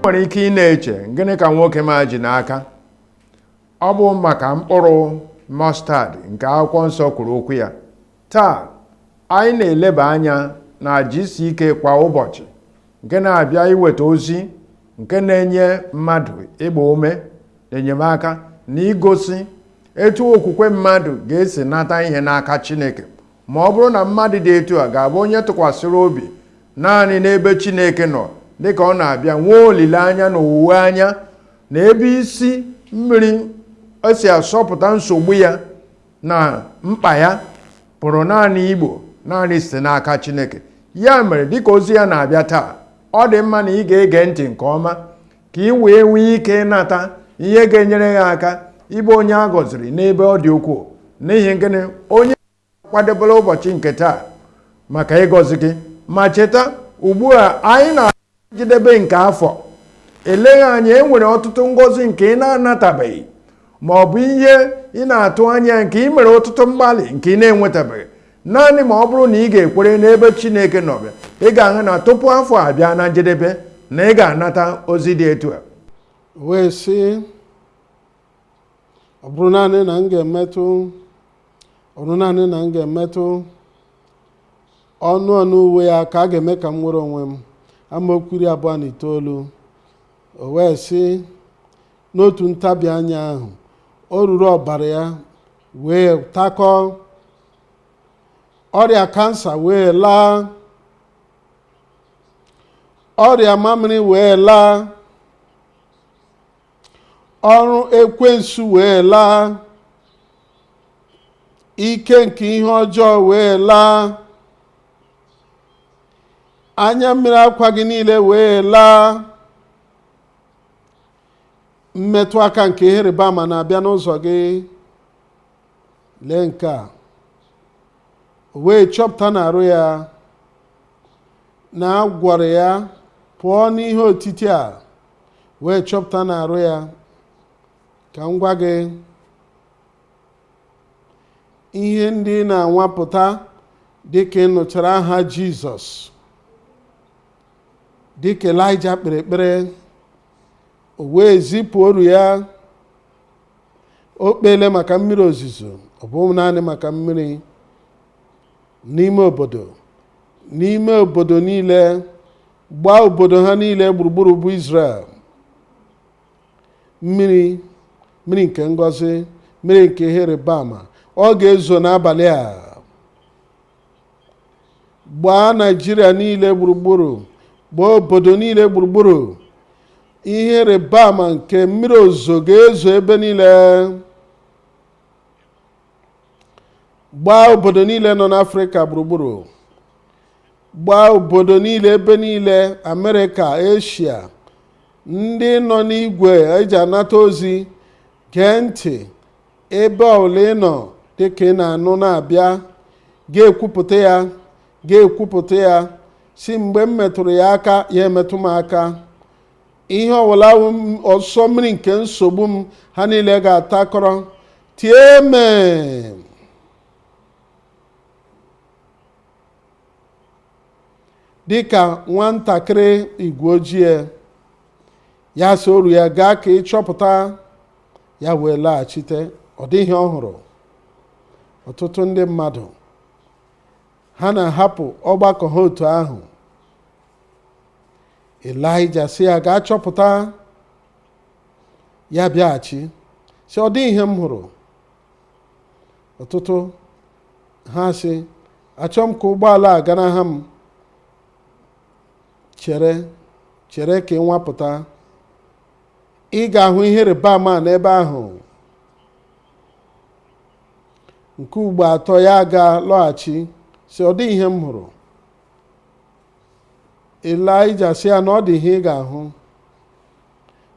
Nwere ike ị na-eche, gịnị ka nwoke ma ji n'aka? Ọ bụ maka mkpụrụ mustard nke akwụkwọ nsọ kwuru okwu ya. Taa anyị na-eleba anya na GCK kwa ụbọchị, nke na-abịa iweta ozi nke na-enye mmadụ ịgba ume na enyemaka na igosi etu okwukwe mmadụ ga-esi nata ihe n'aka Chineke, ma ọ bụrụ na mmadụ dị etu a ga-abụ onye tụkwasịrị obi naanị n'ebe Chineke nọ, dịka ọ na-abịa nwee olileanya na owuwe anya na ebe isi mmiri esi asọpụta nsogbu ya na mkpa ya pụrụ naanị igbo naanị site n'aka Chineke. Ya mere, dịka ozi ya na-abịa taa, ọ dị mma na ị ga-ege ntị nke ọma ka ị wee nwee ike ịnata ihe ga-enyere ya aka ịbụ onye a gọziri n'ebe ọ dị ukwuu. N'ihi gịnị? Onye kwadebere ụbọchị nke taa maka ịgọzi gị. Ma cheta, ugbu a anyị na-njedebe nke afọ, eleghị anya e nwere ọtụtụ ngọzi nke ị na-anatabeghị, ma ọ bụ ihe ị na-atụ anya nke ị mere ọtụtụ mgbalị nke ị na-enwetabeghị. Naanị ma ọ bụrụ na ị ga-ekwere n'ebe Chineke nọ bịa, ị ga-ahụ na tupu afọ abịa na njedebe na ị ga-anata ozi dị etu a. Wee sị, ọ bụrụ naanị na m ga-emetụ, ọ bụrụ naanị na m ga-emetụ ọnụ ọnụ uwe ya, ka a ga-eme ka m nwere onwe m. Amaokwu 29. O wee sị, n'otu ntabi anya ahụ o ruru ọbara ya wee takọọ, ọrịa kansa wee laa, ọrịa mamịrị wee laa, ọrụ ekwensu wee laa, ike nke ihe ọjọọ wee laa, anya mmiri akwa gị niile wee laa, mmetụ aka nke ihe ịrịba ama na-abịa n'ụzọ gị. Lee nke a, o wee chọpụta n'arụ ya na a gwọrọ ya pụọ n'ihe otiti a, wee chọpụta n'arụ ya. Ka m gwa gị, ihe ndị na-anwapụta dịka ị nụchara aha Jizọs, dịka Elaịja kpere ekpere, o wee zipụ oru ya. O kpeele maka mmiri ozuzo, ọ bụ naanị maka mmiri n'ime obodo, n'ime obodo niile, gbaa obodo ha niile gburugburu bụ Izrel mmiri, mmiri nke ngọzi, mmiri nke ihe ịrịba ama. Ọ ga-ezo n'abalị a, gbaa Naịjirịa niile gburugburu, gbaa obodo niile gburugburu. Ihe ịrịba ama nke mmiri ozuzo ga-ezo ebe niile, gbaa obodo niile nọ n'Afrịka gburugburu, gbaa obodo niile ebe niile, Amerịka, Eshia, ndị nọ n'igwe eji anata ozi, gee ntị ebe ọbụla ị nọ dịka ị na-anụ na-abịa, ga-ekwupụta ya, ga-ekwupụta ya, si mgbe m metụrụ ya aka, ya emetụ m aka. Ihe ọbụla ọsọ mmiri nke nsogbu m, ha niile ga-atakọrọ. Tie amen. Dịka nwatakịrị igwe ojii, ya sị oru ya gaa ka ịchọpụta, ya wee laghachite, ọ dịghị ọ hụrụ. Ọtụtụ ndị mmadụ ha na-ahapụ ọgbakọ ha otu ahụ. Elaịja sị ya gaa chọpụta, ya bịaghachi sị ọ dịghị ihe m hụrụ. Ọtụtụ ha sị achọ m ka ụgbọala a ganaha m. Chere, chere ka ị nwapụta, ị ga-ahụ ihe ịrịba ama n'ebe ahụ. Nke ugbo atọ ya aga lọghachi sị ọ dịghị ihe m hụrụ. Elaịja sị ya na ọ dị ihe ị ga-ahụ.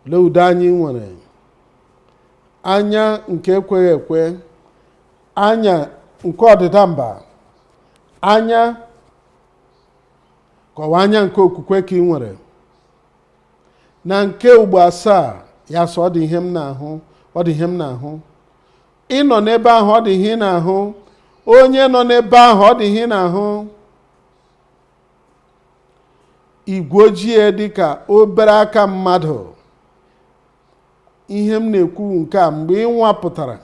Lee udo anyị nwere, anya nke ekweghị ekwe, anya nke ọdịda mba, anya kọwa anya nke okwukwe ka ị nwere. Na nke ugbo asaa ya sị ọ dị ihe m na-ahụ, ọ dị ihe m na-ahụ. Ị nọ n'ebe ahụ, ọ dị ihe ị na-ahụ. Onye nọ n'ebe ahụ, ọ dị ihe ị na-ahụ. Igwe ojii dịka obere aka mmadụ. Ihe m na-ekwu nke a, mgbe ị nwapụtara,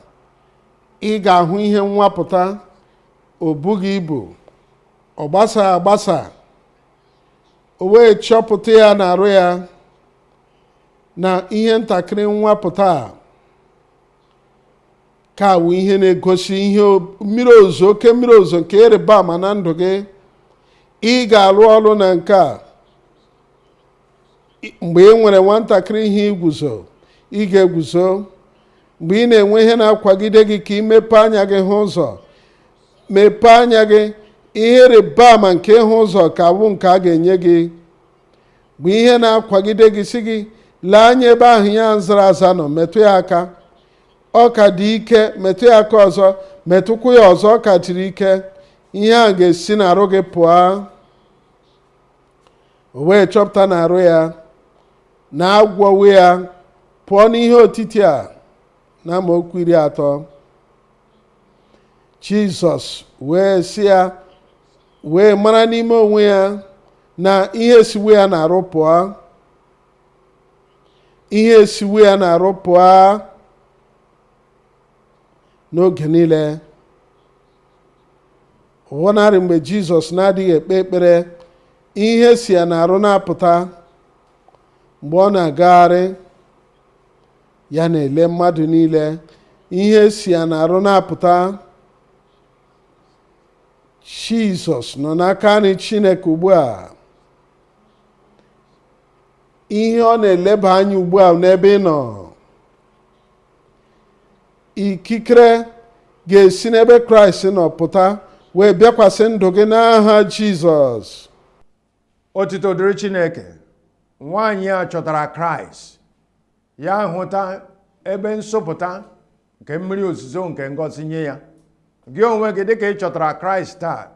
ị ga-ahụ ihe nwapụta. O bughị ibu, ọ gbasa agbasa. O wee chọpụta ya na-arụ ya na ihe ntakịrị nwapụta a ka wụ ihe na-egosi ihe mmiri ozo, oke mmiri ozo nke ịrịba ama na ndụ gị. Ị ga-arụ ọrụ na nke a. Mgbe ị nwere nwatakịrị ihe iguzo, ị ga-eguzo. Mgbe ị na-enwe ihe na-akwagide gị ka ị mepee anya gị hụ ụzọ, mepee anya gị. Ihe ịrịba ama nke ịhụ ụzọ ka bụ nke a ga-enye gị. Mgbe ihe na-akwagide gị si gị lee anya ebe ahụ ya zara aza nọ, metụ ya aka, ọ ka dị ike. Metụ ya aka ọzọ, metụkwu ya ọzọ, ọ ka dịrị ike. Ihe a ga-esi n'arụ gị pụọ. O wee chọpụta n'arụ ya na agwọwo ya pụọ n'ihe otiti a. Na amaokwu 30, Jizọs wee sị ya, wee mara n'ime onwe ya na ihe esiwe ya na-arụ pụọ, ihe esiwe ya na-arụ pụọ. N'oge niile ụwọnarị mgbe Jizọs na-adịghị ekpe ekpere, ihe si ya na-arụ na-apụta. Mgbe ọ na-agagharị, ya na-ele mmadụ niile, ihe si ya na-arụ na-apụta. Jizọs nọ n'aka nri Chineke ugbu a. Ihe ọ na-eleba anya ugbu a n'ebe ị nọ, ikikere ga-esi n'ebe Kraịst nọ pụta wee bịakwasị ndụ gị n'aha Jizọs. Otito dịrị Chineke. Nwaanyị a chọtara Kraịst, ya hụta ebe nsọpụta nke mmiri ozuzo nke ngọzi nye ya. Gị onwe gị, dịka ị chọtara Kraịst taa,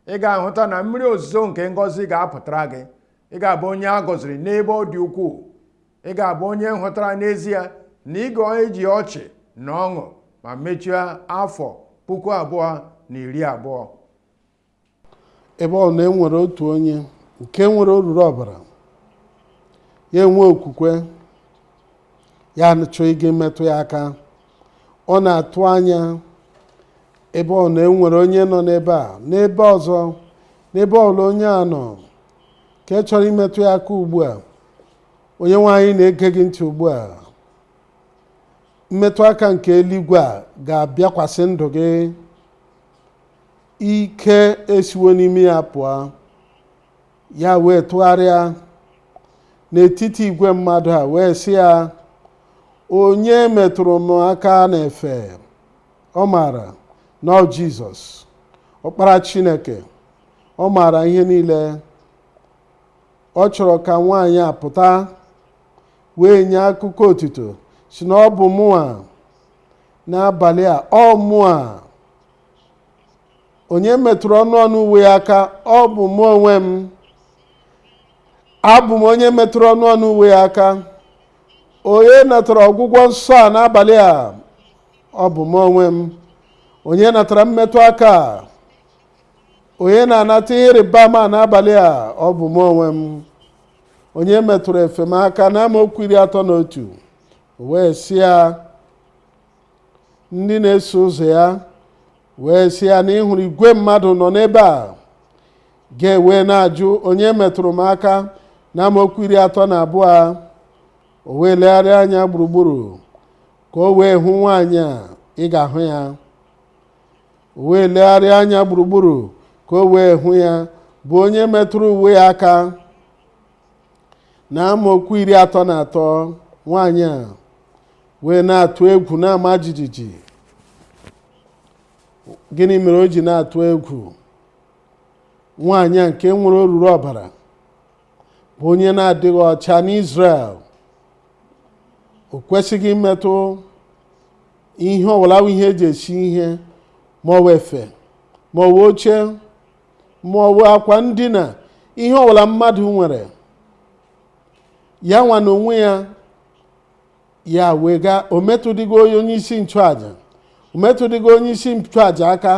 ị ga-ahụta na mmiri ozuzo nke ngọzi ga-apụtara gị. Ị ga-abụ onye a gọziri n'ebe ọ dị ukwuu. Ị ga-abụ onye hụtara n'ezie na ị ga-eji ọchị na ọṅụ ma mechie afọ 2020. Ebe ọ na enwere otu onye nke nwere oruru ọbara, ya enwe okwukwe, ya chọọ ịga metụ ya aka. Ọ na-atụ anya ebe ọ na enwere onye nọ n'ebe a, n'ebe ọzọ, n'ebe ọbụla onye a nọ ka ị chọrọ imetụ ya aka ugbu a. Onye nwe anyị na-ege gị ntị ugbu a. Mmetụ aka nke eluigwe a ga-abịakwasị ndụ gị. Ike esiwo n'ime ya pụọ. Ya wee tụgharịa n'etiti igwe mmadụ a wee sị ya, "Onye metụrụ m aka n'efe?" Ọ maara na ọ Jizọs, ọkpara Chineke. Ọ maara ihe niile. Ọ chọrọ ka nwaanyị a pụta wee nye akụkọ otuto, si na ọ bụ mụa n'abalị a, ọ mụa. Onye metụrụ ọnụ ọnụ uwe ya aka? Ọ bụ mụ onwe m. Abụ m onye metụrụ ọnụ ọnụ uwe ya aka. Onye natara ọgwụgwọ nsọ a n'abalị a? Ọ bụ mụ onwe m. Onye natara mmetụ aka a? Onye na-anata ihe ịrịba ama n'abalị a? Ọ bụ mụ onwe m. Onye metụrụ efe m aka? Na amaokwu 31, wee sị ya, ndị na-eso ụzọ ya wee sị ya na ịhụrụ igwe mmadụ nọ n'ebe a ga-ewe na-ajụ, "Onye metụrụ m aka?" Na amaokwu 32, o wee legharịa anya gburugburu ka o wee hụ nwaanyị a. Ị ga-ahụ ya. O wee legharịa anya gburugburu ka o wee hụ ya, bụ onye metụrụ uwe ya aka. Na amaokwu 33, nwaanyị a wee na-atụ egwu, na-ama jijiji. Gịnị mere o ji na-atụ egwu? Nwaanyị a nke nwere oruru ọbara bụ onye na-adịghị ọcha n'Izrel. O kwesịghị imetụ ihe ọbụla, ihe eji esi ihe, ma ọ bụ efe, ma ọ bụ oche, ma ọ bụ akwa ndina, ihe ọbụla mmadụ nwere. Ya nwa na onwe ya, ya wega o metụdịgo onye isi nchụaja, o metụdịgo onye isi nchụaja aka.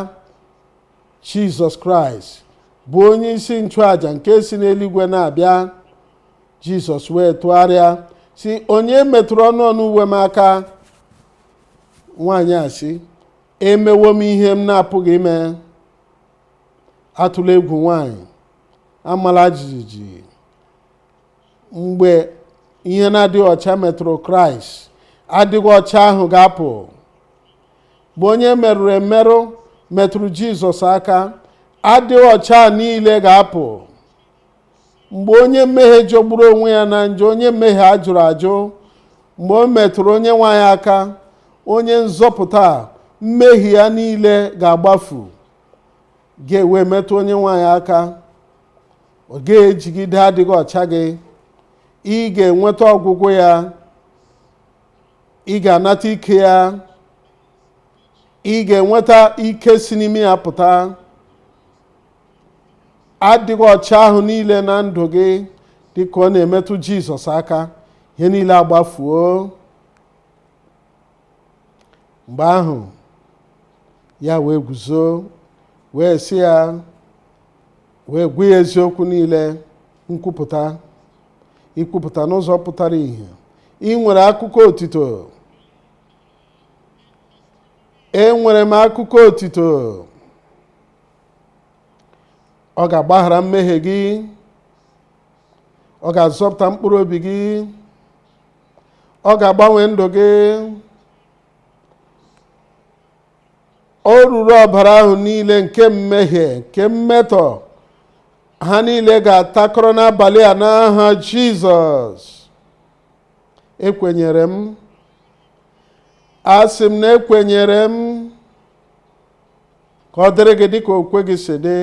Jizọs Kraịst bụ onye isi nchụaja nke si n'eluigwe na-abịa. Jizọs wee tụgharịa sị, onye metụrụ ọnụ ọnụ uwe m aka? Nwaanyị a sị, emewo m ihe m na-apụghị ime. Atụla egwu nwaanyị, amala jijiji. Mgbe ihe na-adịghị ọcha metụrụ Kraịst, adịghị ọcha ahụ ga-apụ. Mgbe onye merụrụ emerụ metụrụ Jizọs aka, adịghị ọcha niile ga-apụ. Mgbe onye mmehie jọgburu onwe ya na njọ, onye mmehie a jụrụ ajụ, mgbe o metụrụ onye nwe anyị aka, onye nzọpụta, mmehie ya niile ga-agbafu. Ga-ewe metụ onye nwe anyị aka, ọ ga-ejigide adịghị ọcha gị. Ị ga-enweta ọgwụgwọ ya, ị ga-anata ike ya, ị ga-enweta ike si n'ime ya pụta. Adịghị ọcha ahụ niile na ndụ gị, dị ka ọ na-emetụ Jizọs aka, ihe niile agbafuo. Mgbe ahụ ya wee guzo, wee sị ya, wee gwa ya eziokwu niile. Nkwupụta, ikwupụta n'ụzọ pụtara ìhè. Ị nwere akụkọ otito. Enwere m akụkọ otito. Ọ ga-agbaghara mmehie gị, ọ ga-azọpụta mkpụrụ obi gị, ọ ga-agbanwe ndụ gị. O ruru ọbara ahụ niile nke mmehie, nke mmetọ, ha niile ga-atakọrọ n'abalị a n'aha Jizọs. Ekwenyere m, asị m na ekwenyere m, ka ọ dịrị gị dịka okwukwe gị si dị.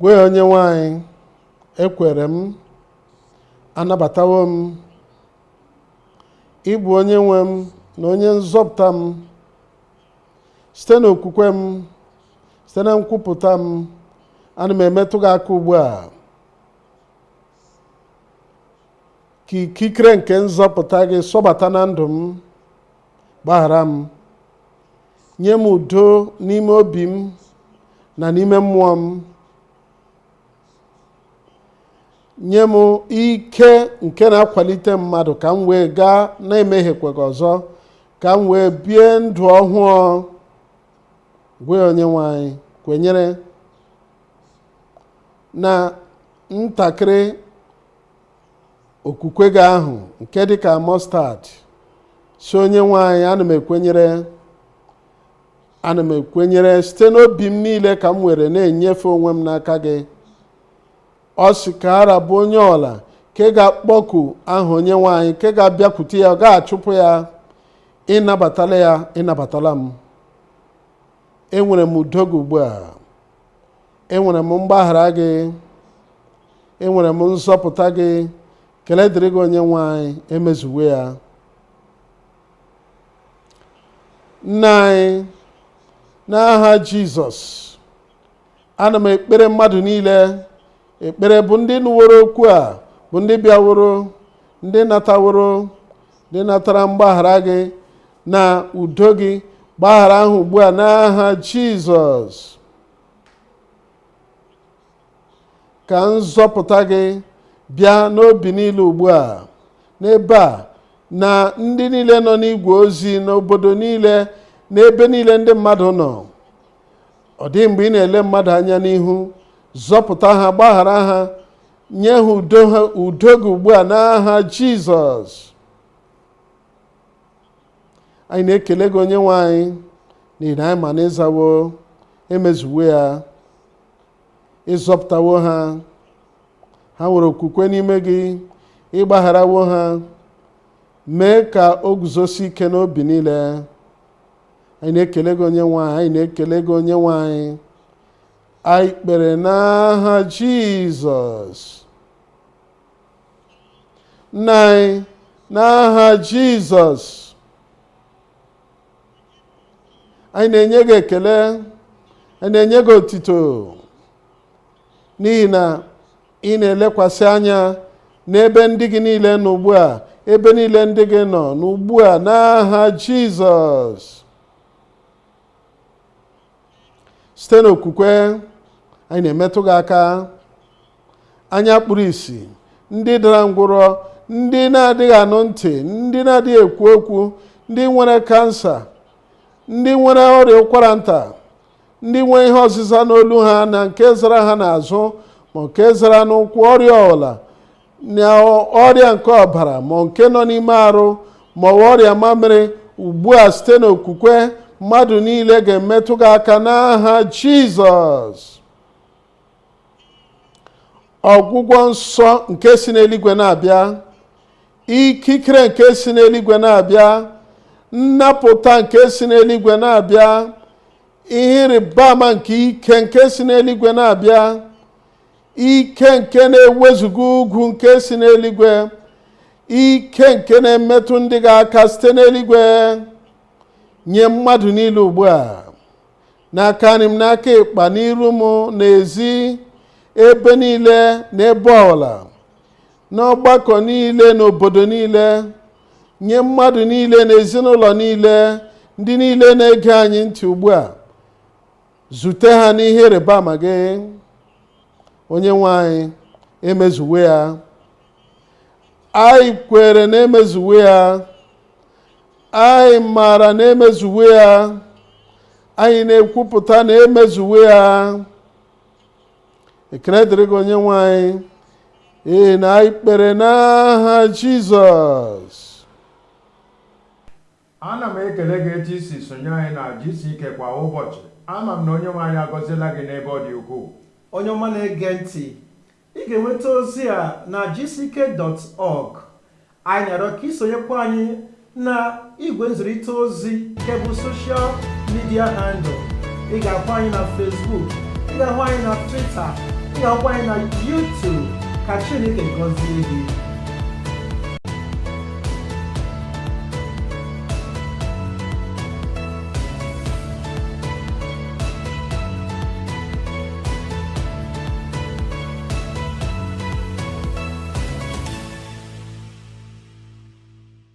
Gwa ya, onye nwe anyị, ekwere m, anabatawo m, ịbụ onye nwe m na onye nzọpụta m. Site n'okwukwe m, site na nkwupụta m, ana m emetụ gị aka ugbu a, ka ikikere nke nzọpụta gị sọbata na ndụ m. Gbaghara m, nye m udo n'ime obi m na n'ime mmụọ m. Nye m ike nke na-akwalite mmadụ, ka m wee gaa na-emehiekwaghị ọzọ, ka m wee bie ndụ ọhụụ. Gwa onye nwe anyị, kwenyere na ntakịrị okwukwe gị ahụ nke dị ka mustard. Si onye nwe anyị, ana m ekwenyere, ana m ekwenyere site n'obi m niile, ka m were na-enyefe onwe m n'aka gị. Ọ sị ka ara bụ onye ọla nke ga-akpọku aha onye nwe anyị, nke ga-abịakwute ya, ọ ga-achụpụ ya. Ịnabatala ya, ịnabatala m. Enwere m udo gị ugbu a, enwere m mgbaghara gị, enwere m nzọpụta gị. Kelee dịrị gị onye nwe anyị, emezuwe ya. Nna anyị, n'aha Jizọs, ana m ekpere mmadụ niile ekpere, bụ ndị nụworo okwu a, bụ ndị bịaworo, ndị nataworo, ndị natara mgbaghara gị na udo gị. Gbaghara ahụ ugbu a n'aha Jizọs. Ka nzọpụta gị bịa n'obi niile ugbu a, n'ebe a, na ndị niile nọ n'igwe ozi, n'obodo niile, n'ebe niile ndị mmadụ nọ. Ọ dịghị mgbe ị na-ele mmadụ anya n'ihu. Zọpụta ha, gbaghara ha, nye ha udo ha, udo gị ugbu a n'aha Jizọs. Anyị na-ekele gị onye nwe anyị, n'ihi na anyị ma na ịzawo, emezuwo ya, ịzọpụtawo ha, ha nwere okwukwe n'ime gị, ịgbagharawo ha. Mee ka o guzosi ike n'obi niile. Anyị na-ekele gị onye nwe anyị, anyị na-ekele gị onye nwe anyị. Anyị kpere n'aha Jizọs. Nna anyị, n'aha Jizọs, anyị na-enye gị ekele, anyị na-enye gị otito, n'ihi na ị na-elekwasị anya n'ebe ndị gị niile nọ ugbu a, ebe niile ndị gị nọ n'ugbu a, n'aha Jizọs. Site n'okwukwe anyị na-emetụ gị aka. Anya kpuru ìsì Ndị dara ngwụrọ, ndị na-adịghị anụ ntị, ndị na-adịghị ekwu okwu, ndị nwere kansa, ndị nwere ọrịa ụkwara nta, ndị nwere ihe ọzịza n'olu ha na nke zara ha n'azụ ma nke zara n'ụkwụ, ọrịa ọla na ọrịa nke ọbara ma nke nọ n'ime arụ ma ọ bụ ọrịa mamịrị, ugbu a site n'okwukwe mmadụ niile ga-emetụ gị aka n'aha Jizọs. Ọgwụgwọ nsọ nke si n'eluigwe na-abịa, ikikere nke si n'eluigwe na-abịa, nnapụta nke si n'eluigwe na-abịa, ihe ịrịba ama nke ike nke si n'eluigwe na-abịa, ike nke na-ewezuga ugwu nke si n'eluigwe, ike nke na-emetụ ndị gị aka site n'eluigwe, nye mmadụ niile ugbu a, n'aka nri m, n'aka ịkpa, n'iru m, n'ezi, ebe niile na ebe ọbụla, n'ọgbakọ niile, n'obodo niile, nye mmadụ niile na ezinụlọ niile, ndị niile na-ege anyị ntị ugbu a, zute ha n'ihe ịrịba ama gị. Onye nwe anyị, emezuwe ya. Anyị kwere na emezuwe ya. Anyị maara na emezuwe ya. Anyị na-ekwupụta na emezuwe ya. Ekele dịrị gị, Onye nwe anyị. Ee, na anyị kpere n'aha Jizọs. Ana m ekele gị etu isi sonye anyị na GCK kwa ụbọchị. Ama m na Onye nwe anyị agọziela gị n'ebe ọ dị ukwuu. Onye ọma na-ege ntị, ị ga-enweta ozi a na gck.org. Anyị na-arịọ ka isonyekwa anyị na igwe nzirịta ozi nke bụ social media handle. Ị ga-ahụ anyị na Facebook, ị ga-ahụ anyị na Twitter, ị ga-ahụkwa anyị na YouTube. Ka Chineke gọzie gị.